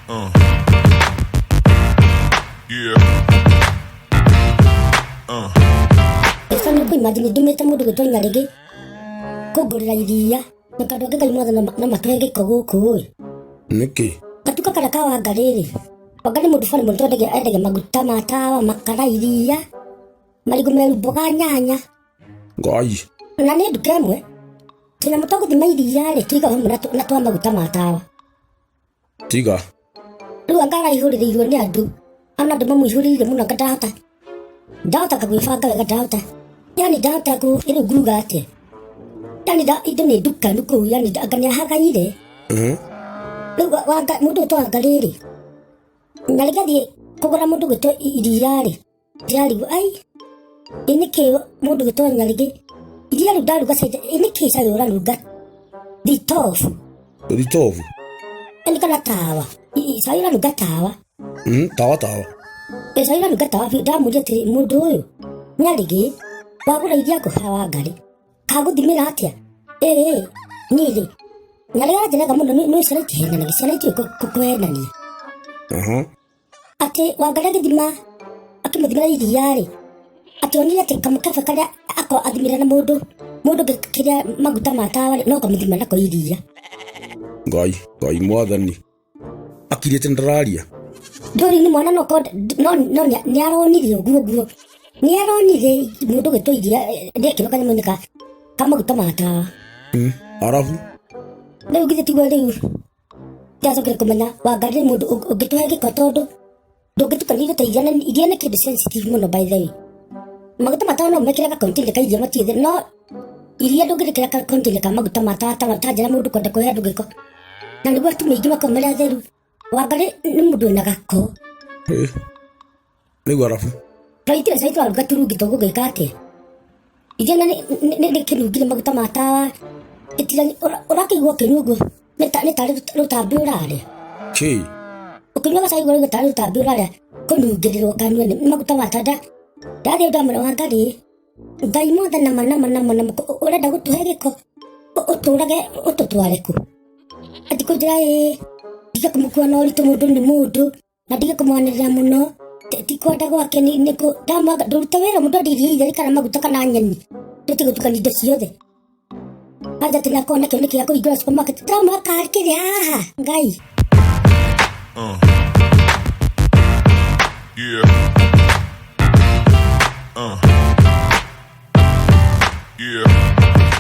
Yeah. Esa nĩ kũimagine ndũmĩte mũndũ gwĩtwo Nyarĩgĩ kũngũrĩra iria na tondũ angĩ Ngai mwathani no matũhe gĩko gũkũ ĩ. Nĩkĩ? Gatuka karĩa ka Wangarĩ rĩ, Wangarĩ mũndũ bani mũno tondũ endagia maguta ma tawa, makara, iria, marigũ meru, mboga, nyanya. Ngai. Na nĩ nduka ĩmwe tũnyamũ twa gũthima iria rĩ tũigagwo hamwe na twa maguta ma tawa. Tiga. Rĩu anga araihũrĩrĩirwo nĩ andũ, ona andũ mamũihũrĩrĩire mũno anga ndahota, ndahota gwĩbanga wega ndahota, yani ndahota kũ rĩu nguga atĩa, yani indo nĩ ndukanu kũu, yani anga nĩ ahagaire. Rĩu mũndũ ũyũ twanga rĩrĩ, na rĩgathiĩ kũgũra mũndũ gwĩtwo iria rĩ, ndĩrarigwo ai, ĩ nĩkĩ mũndũ gwĩtwo Nyarĩgĩ, iria rĩu ndaruga cai, ĩ nĩkĩ cai ũrarunga thitobu? Thitobu? Yaani kana tawa, cai ũrarunga tawa. Tawa tawa. Ĩ cai ũrarunga tawa biũ, ndamũria atĩrĩ, mũndũ ũyũ Nyarĩgĩ, wagũra iria ngũhe Wangarĩ, kagũthimĩra atĩa? Ĩĩ, niĩ rĩ, Nyarĩgĩ aranjĩraga mũno, nĩ ciana itihenanagia, ciana itiũĩ kũhenania. Atĩ Wangarĩ agĩthima, akĩmũthimĩra iria rĩ, atĩ onire atĩ kamũkebe karĩa akorwo athimĩra na mũndũ, mũndũ ũngĩ kĩrĩa maguta ma tawa rĩ, no kamũthima nako iria. Ngai, Ngai mwathani. Akirĩte ndararia. Ndũri nĩ mwana no korwo no no nĩ aronire ũguo ũguo. Nĩ aronire mũndũ ũgĩtwo iria rĩekĩrwo kanyamũ-inĩ ka maguta ma tawa. Arabu? Rĩu githĩ tiguo rĩu ndacokire kũmenya Wangarĩ nĩ mũndũ ũngĩtũhe gĩko tondũ ndũngĩtukania indo ta iria na iria nĩ kĩndũ sensitive mũno by the way. Maguta ma tawa no ũmekĩre ga container ka iria matirĩ thĩna, no iria ndũngĩrĩkĩra ga container ka maguta ma tawa ta njĩra mũndũ kwenda kũhe andũ gĩko. Na nĩguo atumia aingĩ makoragwo marĩ atheru. Wangarĩ nĩ mũndũ wĩna gako. Rĩu arabu. Twaitire cai twaruga turungi tũgũgĩka atĩa? Iria na nĩ kĩnungire maguta ma tawa. Ũrakĩigua ũkĩnyua ũguo nĩ tarĩ rũtambi ũrarĩa. Kĩ? Ũkĩnyua gacai ũraigua tarĩ rũtambi ũrarĩa kũnungĩrĩrwo kanua nĩ maguta ma tawa. Ndathiĩ ndamwĩra Wangarĩ, Ngai mothe nama nama nama nama ũrenda gũtũhe gĩko ũtũrage ũtũtware kũ? Ati kũnjĩra ĩĩ ndige kũmũkua na ũritũ mũndũ nĩ mũndũ na ndige kũmwanĩrĩra mũno ti kwenda gwake nĩ kũ ndamwanga ndũrute wĩra mũndũ endirie iria kana maguta kana nyeni ndũtige gũtukania indo ciothe. Anja atĩ nĩakorwo nakĩo nĩ kĩa kũhingũra supermarket ndamwaka kĩrĩ haha Ngai. Yeah. Yeah.